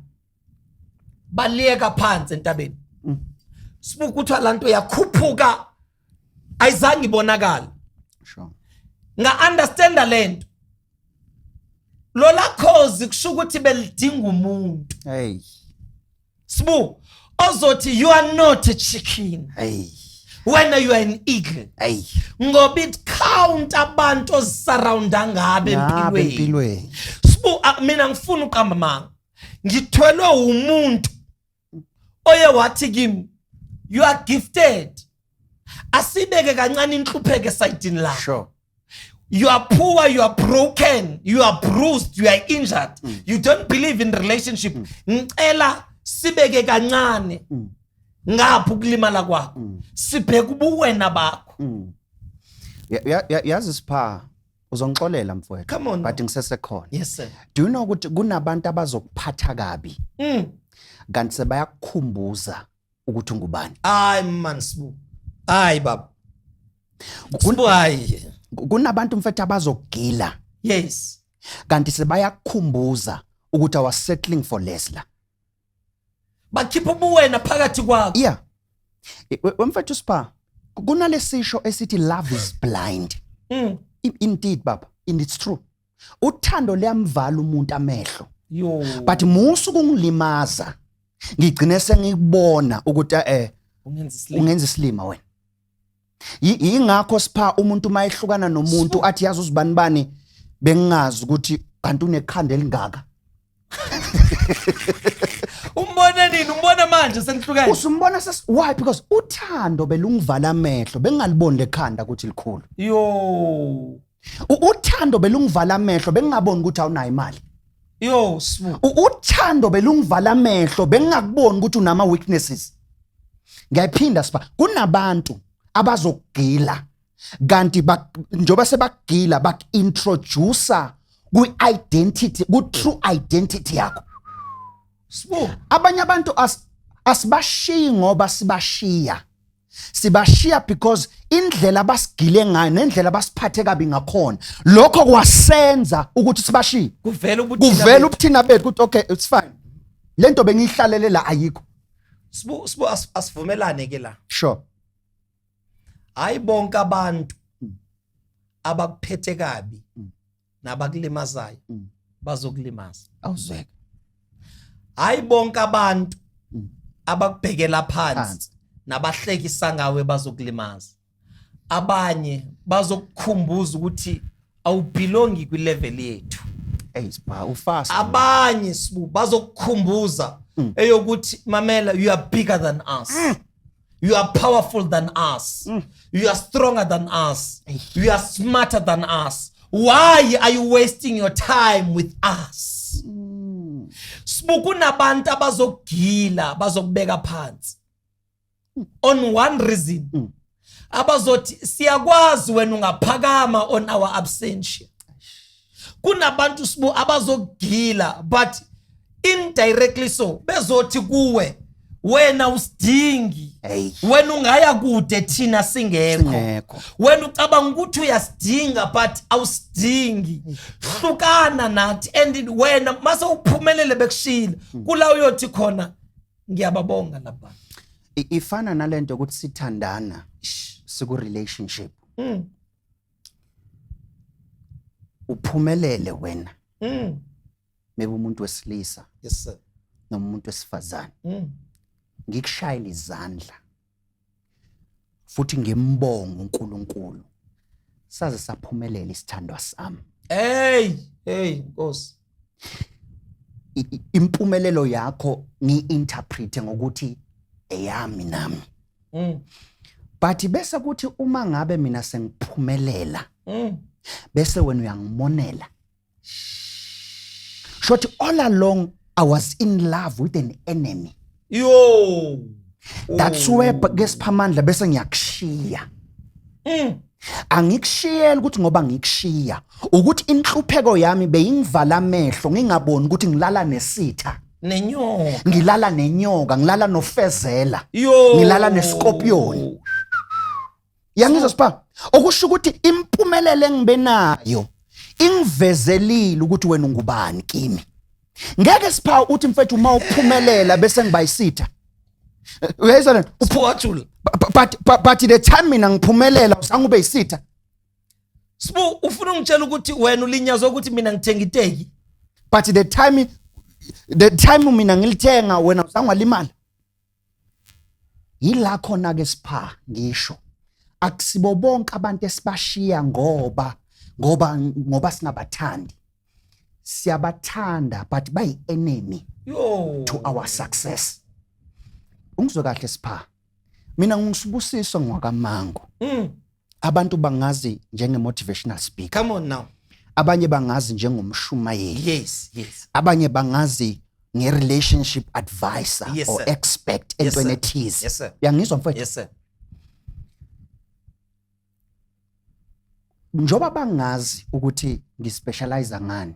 baliyeka phansi entabeni. Sibu, kuthiwa lanto yakhuphuka, ayizange ibonakala. Nga-understanda lento, lola khozi kusho ukuthi belidinga umuntu, Hey. Sibu, ozothi, "You are not a chicken." Hey. Wena, you are an eagle. Hey. Ngoba it count abantu ozisurrounda ngabe Ngabe empilweni. Empilweni. Sibu, mina ngifuna uqamba manga, ngithwelwe umuntu oye wathi kimi, "You are gifted, asibeke kancane inhlupheko esayidini lakho. You are poor, you are broken, you are bruised, you are injured, you don't believe in relationship. Ngicela sibeke kancane ngapha ukulimala kwakho, sibheke ubuwena bakho." Yazi Sipha, uzongixolela mfowethu. Come on. But ngisesekhona. Yes sir. Do you know ukuthi kunabantu abazokuphatha kabi kanti sebayakukhumbuza ukuthi ungubani? Hayi man, Sibu, hayi baba Sibu, hayi. Kunabantu mfethu abazokugila kanti sebayakukhumbuza ukuthi I was settling for less la. Bakhipha ubuwena phakathi kwakho. Yeah. Wemfethu Sipha, kunalesisho esithi love is blind. Indeed baba, and it's true. Uthando liyamvala umuntu amehlo. Yo. But musu kungilimaza, ngigcine sengikubona ukuthi Ungenza isilima. Ungenza isilima wena. Yingakho Sipha, umuntu mayehlukana nomuntu athi, "Yazi uzibani bani, bengingazi ukuthi kanti unekhanda elingaka." Umbone nini? Umbona manje senihlukene. Usumbona ses. Why? Because uthando belungivala amehlo, bengingaliboni lekhanda ukuthi likhulu. Yo. Uthando belungivala amehlo, bengingaboni ukuthi awunayo imali. Yo, Sibu. Uthando belungivala amehlo, bengingakuboni ukuthi unama weaknesses. Ngiyayiphinda Sipha, kunabantu abazokugila kanti njoba sebakugila baku-introducer kwi-identity, ku-true identity yakho. Sibu. Abanye abantu asibashiyi ngoba sibashiya, sibashiya because indlela abasigile ngayo nendlela abasiphathe kabi ngakhona, lokho kwasenza ukuthi sibashiye. Kuvela ubuthina Kuvela bethu. Ubuthina bethu ukuthi okay, it's fine, lento bengiyihlalele la ayikho. Sibu, Sibu, asivumelane ke la. Sure. Hayi bonke abantu abakuphethe kabi nabakulimazayo bazokulimaza. Awuzweka. Hayi bonke abantu abakubhekela phansi Phansi. nabahlekisa ngawe bazokulimaza. Abanye bazokukhumbuza ukuthi awubelongi kwilevel yethu. Hey Sipha, ufast. Abanye, Sibu, bazokukhumbuza eyokuthi, mamela, you are bigger than us, you are powerful than us, you are stronger than us, you are smarter than us. Why are you wasting your time with us? Sibu, kunabantu abazokugila, bazokubeka phansi on one reason, abazothi, "Siyakwazi wena ungaphakama on our absentia." Kunabantu, Sibu, abazokugila, but indirectly so bezothi kuwe, "Wena usidingi." Hey. "Wena ungaya kude thina singekho." Singekho. "Wena ucabanga ukuthi uyasidinga, but awusidingi, hlukana nathi." And wena mase uphumelele bekushila kula uyothi khona, "Ngiyababonga laba." Ifana nalento ukuthi sithandana siku relationship, uphumelele wena, maybe umuntu wesilisa Yes sir. noma umuntu wesifazane, ngikushayela izandla futhi ngimbonga uNkulunkulu, saze saphumelela isithandwa sami. Hey, hey, Nkosi. Impumelelo yakho ngi-interprete ngokuthi eyami nami. But bese kuthi uma ngabe mina sengiphumelela, bese wena uyangimonela. Short, all along I was in love with an enemy. Yo. That's where ke, Siphamandla, bese ngiyakushiya. Angikushiyeli ukuthi ngoba ngikushiya ukuthi inhlupheko yami beyingivala amehlo, ngingaboni ukuthi ngilala nesitha. Nenyoka. Ngilala nenyoka, ngilala nofezela. Yo. Ngilala nescorpion. Yangizwa, Sipha? Okusho ukuthi impumelelo engibenayo ingivezelile ukuthi wena ungubani kimi. Ngeke, Sipha, uthi mfethu uma uphumelela bese ngiba isitha. Uyayizwa lento? Uphuathula. But the time mina ngiphumelela usange ube isitha. Sibu, ufuna ungitshela ukuthi wena ulinyazwa ukuthi mina ngithenga iteki? But the time mina ngilithenga, wena usange walimala. Yila khona ke, Sipha, ngisho akusibo bonke abantu esibashiya ngoba singabathandi. Siyabathanda, but bayi enemy Yo. to our success. Ungizwe kahle, Sipha, mina ngisibusiso ngwakamango. Abantu bangazi njenge motivational speaker. Come on now. Abanye bangazi njengomshumayeli. Abanye bangazi nge-relationship advisor or expert entweni ethize. Yes, sir. Uyangizwa, mfowethu? Yes sir. Njoba bangazi ukuthi ngispecialize ngani,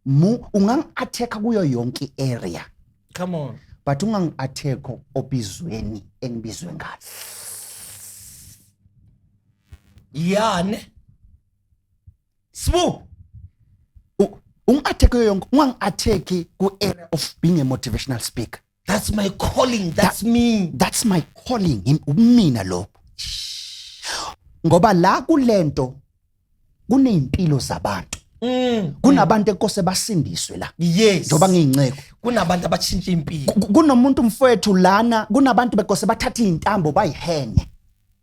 mu ungangi-attack kuyo yonke i-area, Come on. but ungangi-attack obizweni engibizwe ngalo. Yani. Sibu. Ungi-attack kuyo yonke, ungangi-attack ku-area of being a motivational speaker. That's my calling. That's me. That's my calling. Umina lokho, ngoba la kulento kunezimpilo zabantu. Kunabantu enkosi basindiswe la. Njoba ngiyinceko. Kunabantu abatshintsha impilo. Kunomuntu mfowethu lana, kunabantu bekose bathatha izintambo bayihenge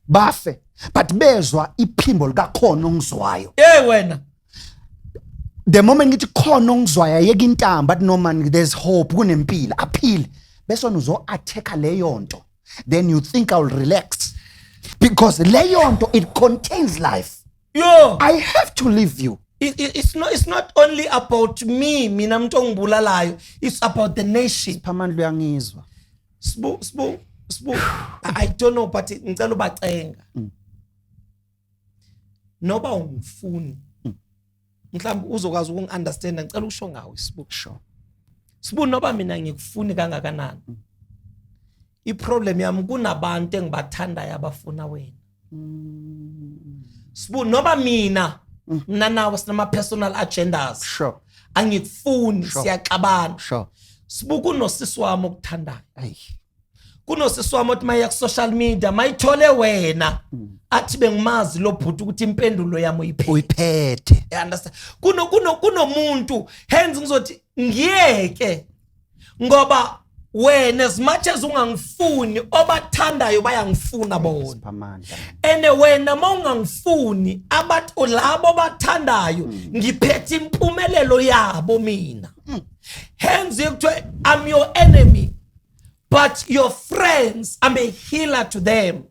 bafe, but bezwa iphimbo likakhona ongizwayo. Hey wena. The moment ngithi khona ongizwayo, ayeka intambo, athi, "No man, there's hope, kunempilo," aphile. Bese wena uzo-attacka leyo nto, then you think I'll relax because leyo nto, it contains life. Yo. I have to leave you. It's not only about me, mina umuntu ongibulalayo. It's about the nation. Phamandla, uyangizwa? Sibu, Sibu, Sibu. I don't know, but ngicela ubacenga. Noba ungifuni. Mhlawumbe uzokwazi ukungi-understand, ngicela usho ngawe, Sibu. Sure. Sibu, noba mina ngikufuni kangakanani. Iproblem yami, kunabantu engibathandayo abafuna wena. Sibu, noba mina nawe sinama personal agendas. Angikufuni, siyaxabana. Sibu, kunosisi wami okuthandayo. Ayi. Kunosisi wami othi maye ku social media mayithole wena athi bengimazi lo bhuti ukuthi impendulo yami uyiphethe. Uyiphethe. You understand? Kuno kunomuntu, hence ngizothi ngiyeke, ngoba wena, as much as ungangifuni, obathandayo bayangifuna bona. Phamandla. Ene wena mawungangifuni, abantu labo bathandayo, ngiphethe impumelelo yabo mina. Hence kuthiwa I'm your enemy but your friends, I'm a healer to them.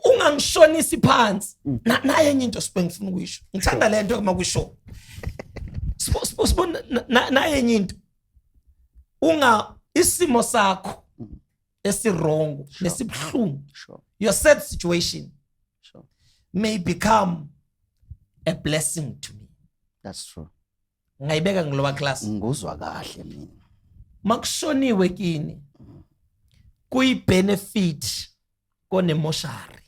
Ungangishonisi phansi. Naye enye into, Sibu, ngifuna ukuyisho, ngithanda lento uma kusho Sibu, Sibu, Sibu, naye enye into, unga isimo sakho esiwrong nesibuhlungu, your sad situation may become a blessing to me. That's true. Ngayibeka ngilowa class. Nguzwa kahle mina. Makushoniwe kini, kuyi benefit konemoshari.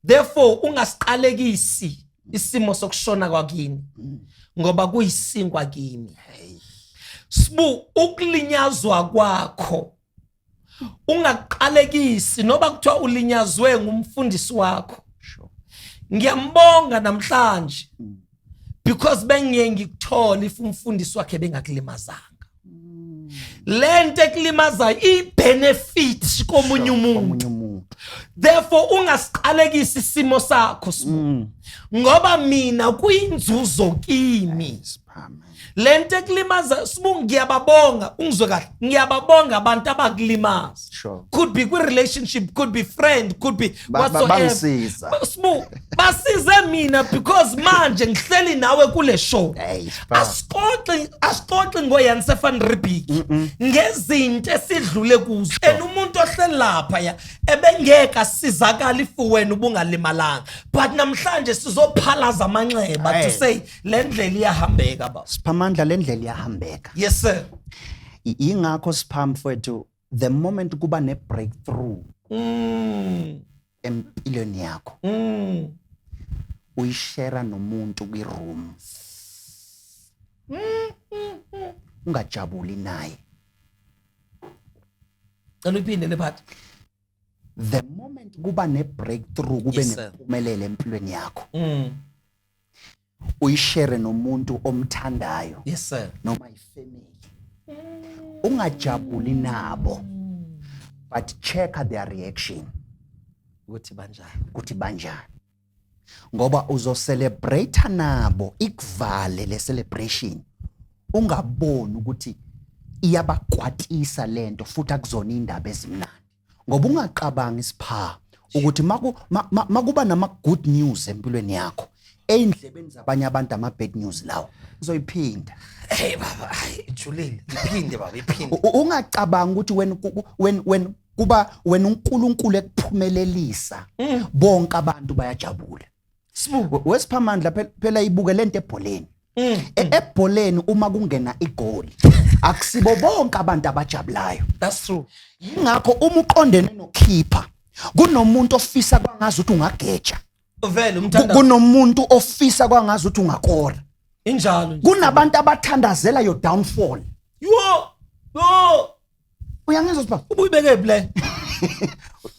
Therefore ungasiqalekisi isimo sokushona kwakini, ngoba kuyisinkwa kimi. Sibu, ukulinyazwa kwakho ungaqalekisi, noba kuthiwa ulinyazwe ngumfundisi wakho. Ngiyambonga namhlanje because bengiye ngikuthola if umfundisi wakhe bengakulimazanga. Lento ekulimazayo i-benefit komunye umuntu. Omunye umuntu. Therefore ungasiqalekisi isimo sakho, Sibu. Ngoba mina kuyinzuzo kimi. Lento ekulimaza, Sibu, ngiyababonga, ungizwe kahle, ngiyababonga abantu abakulimaza. Could be kwi-relationship, could be friend, could be whatsoever. Bangisiza. Sibu, basize mina because manje ngihleli nawe kule show. Hey, Sipha. Asixoxi ngoJanse van Riebeeck ngezinto esidlule kuzo. And umuntu ohleli lapha ya ebengeke asizakala if wena ubungalimalanga, but namhlanje sizophalaza amanxeba to say le ndlela iyahambeka, baba. Siphamandla, le ndlela iyahambeka. Yes sir. Yingakho, Sipha mfowethu, the moment kuba ne breakthrough empilweni yakho, uyishare nomuntu kwi-room, ungajabuli naye. Cela uyiphinde le part. The moment kuba ne breakthrough, kube Yes, sir. nempumelelo empilweni yakho, uyishare nomuntu omthandayo Yes sir. noma ifamily, ungajabuli nabo, but check their reaction ukuthi banjani. Ukuthi banjani, ngoba uzocelebrate nabo, ikuvale le celebration, ungaboni ukuthi iyabakwatisa lento, futhi akuzona indaba ezimnandi, ngoba ungaqabangi, Sipha, ukuthi makuba nama good news empilweni yakho, eyindlebeni zabanye abantu ama bad news lawo. Uzoyiphinda. Hey baba, hayi, ijulile. Iphinde baba, iphinde. Ungacabanga ukuthi wena when kuba wena uNkulunkulu ekuphumelelisa, bonke abantu bayajabula. Sibu. Wesiphamandla, phela ibuke lento ebholeni. Ebholeni uma kungena igoli, akusibo bonke abantu abajabulayo. That's true. Ingakho uma uqondene nokeeper, kunomuntu ofisa kwangazi ukuthi ungageja. Vele umthanda. Kunomuntu ofisa kwangazi ukuthi ungakora. Injalo nje. Kunabantu abathandazela your downfall. Yo yo. Uyangizwa, Sipha? Ubuyibeke le.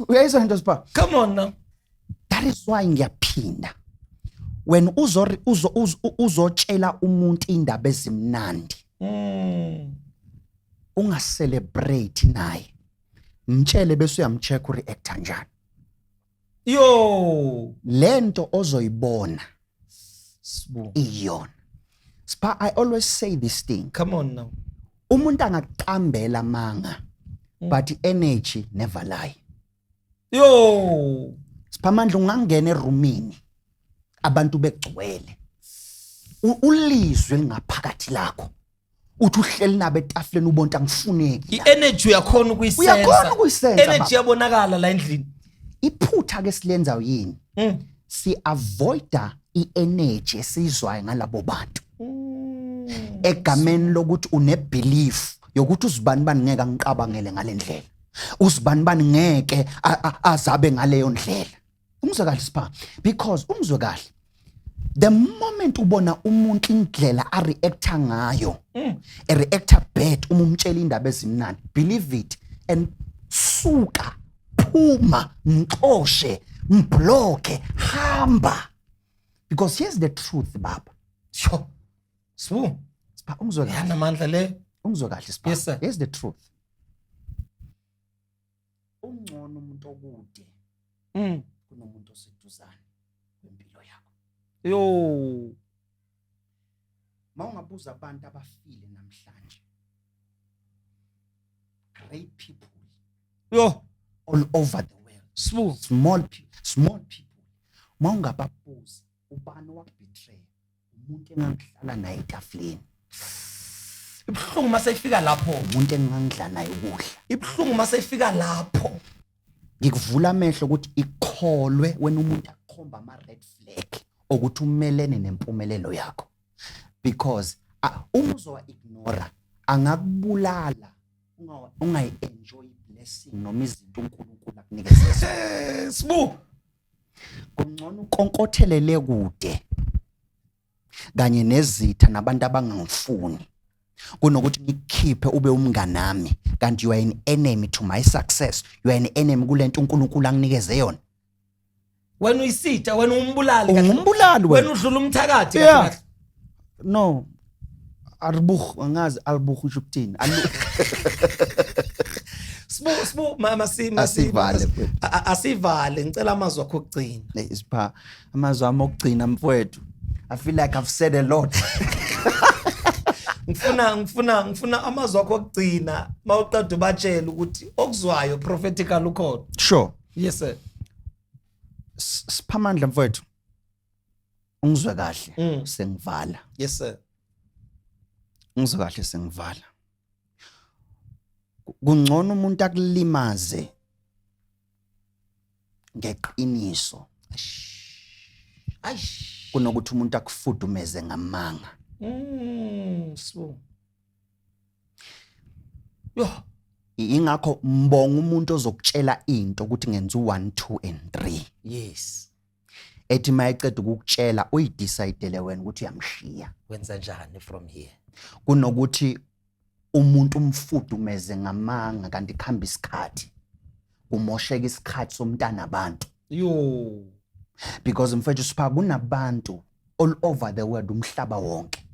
Uyayizwa into, Sipha? Come on now. That is why ngiyaphinda, wena uzotshela umuntu indaba ezimnandi, ungacelebrate naye, mtshele bese uyamcheck ureact kanjani. Yo. Lento ozoyibona Sibu. iyona. Sipha, I always say this thing. Come on now. Umuntu angaqambela amanga, but energy never lie. Yo. Siphamandla, ungangena erumini abantu begcwele, ulizwe lingaphakathi lakho uthi uhleli nabo etafuleni, ubonta angifuneki la. I-energy uyakhona ukuyisensa. Uyakhona ukuyisensa, Energy baba. iyabonakala la endlini. Iphutha ke silenzayo yini? Si-avoida i-energy esiyizwayo ngalabo bantu egameni lokuthi une-belief yokuthi uzibani bani ngeke angiqabangele ngale ndlela, uzibani bani ngeke azabe ngaleyo ndlela. Ungizwe kahle, Sipha, because ungizwe kahle, the moment ubona umuntu indlela areacta ngayo, ereacta bad uma umtshela indaba ezimnandi, believe it and suka, phuma, mxoshe, mblocke, hamba, because here's the truth, baba. Sure, Sibu. Sipha, ungizwe kahle. Yanamandla le. Ungizwe kahle, Sipha. Yes, sir. Here's the truth: ungcono umuntu okude kunomuntu oseduzane kwempilo yakho. Yo. Mawungabuza abantu abafile namhlanje, great people Yo. all over the world, Sibu. Small people, mawungababuza ubani owakubetray, umuntu engangihlala naye etafuleni. Ibuhlungu mase ifika lapho. Umuntu engangidla naye ukudla. Ibuhlungu mase ifika lapho. Ngikuvula amehlo ukuthi ikholwe wena umuntu akukhomba ama red flag ukuthi umelene nempumelelo yakho, because uma uzowa ignore angakubulala, ungayi-enjoy blessing noma izinto uNkulunkulu akunikeze zona. Sibu. Kungcono ukonkothelele kude kanye nezitha nabantu abangangifuni kunokuthi ngikukhiphe ube umnganami kanti you are an enemy to my success, you are an enemy kulento uNkulunkulu anginikeze yona. Wena uyisitha, wena umbulali kahle. Ungumbulali wena wena. Udlula umthakathi kahle kahle. No, arbuch, angazi arbuch usho ukuthini. Sibu. Sibu sibu masi masi Asivale, mfowethu. Asivale, ngicela amazwi akho okugcina. Eh, Sipha, amazwi ami okugcina, mfowethu, I feel like I've said a lot. Ngifuna amazwi akho okugcina, mawuqeda ubatshela ukuthi okuzwayo prophetical ukhona. Sure. Yes sir. Siphamandla mfowethu, ungizwe kahle. Sengivala. Yes sir. Ungizwe kahle, sengivala. Kungcono umuntu akulimaze ngeqiniso Aish. kunokuthi umuntu akufudumeze ngamanga. Sibu. Yo. Ingakho mbonga umuntu ozokutshela into ukuthi ngenza u1 2 and 3, ethi mayeceda ukukutshela uyidecidele wena ukuthi uyamshiya. Wenza njani from here? Kunokuthi umuntu umfudumeze ngamanga, kanti kuhamba isikhathi, kumosheka isikhathi somntana abantu. Yo. Because mfethu Sipha, kunabantu all over the world, umhlaba wonke,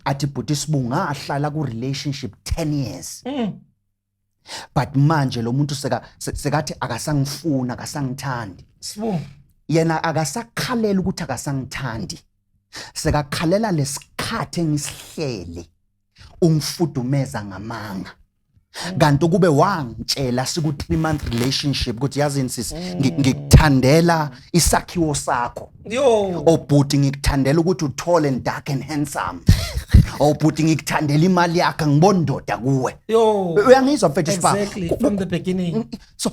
athi, "Bhuti Sibu, ngahlala ku relationship 10 years, but manje lo muntu sekathi akasangifuna, akasangithandi." Sibu. Yena akasakhalela ukuthi akasangithandi, sekakhalela lesikhathi engisihlele ungifudumeza ngamanga, kanti kube wangitshela siku 3 month relationship ukuthi, "Yazini sisi, ngikuthandela isakhiwo sakho." Yo. "Obhuti, ngikuthandela ukuthi u-tall and dark and handsome. Obhuti, ngikuthandela imali yakho, ngibona indoda kuwe." Yo. Uyangizwa, mfethu Sipha? Exactly, from the beginning. So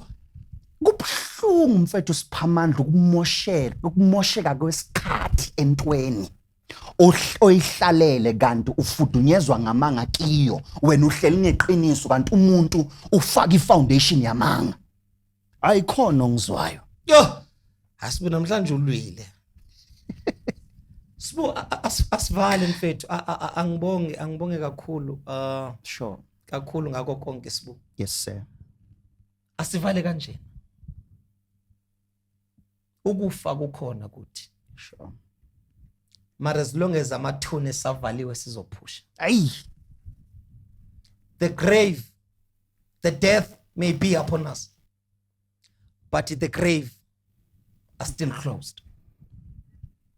kubuhlungu, mfethu Siphamandla, ukumoshela, ukumosheka kwesikhathi entweni oyihlalele, kanti ufudunyezwa ngamanga kiyo. Wena uhleli ngeqiniso, kanti umuntu ufaka ifoundation yamanga. Ayikhona ongizwayo? Yo. Asibu, namhlanje ulwile. Sibu, asivale mfethu. Angibonge kakhulu. Kakhulu ngakho konke, Sibu. Yes sir. Asivale kanje. Ukufa kukhona kuthi. Mara as long as amathuna esavaliwe, sizophusha. Ayi. The grave, the death may be upon us, but the grave are still closed.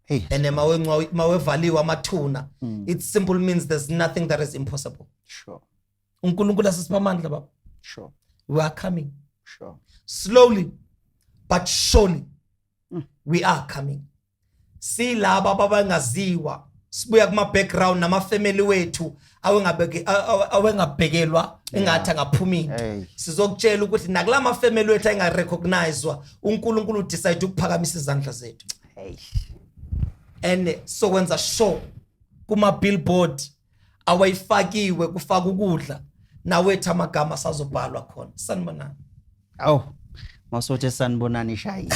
Hey. And mawevaliwe amathuna, it simple means there's nothing that is impossible. UNkulunkulu asisiphamandla, baba. We are coming. Slowly but surely we are coming. Silaba ababangaziwa, sibuya kuma background nama family wethu awengabhekelwa engathi angaphuma into. Hey. Sizokutshela ukuthi nakulama family wethu ayingarecognizwa, uNkulunkulu decide ukuphakamisa izandla zethu. Hey. And sokwenza sure kuma billboard awayifakiwe kufaka ukudla, nawethu amagama sazobhalwa khona. Sanibonani. Awu, mawusothi sanibonani, ishayile.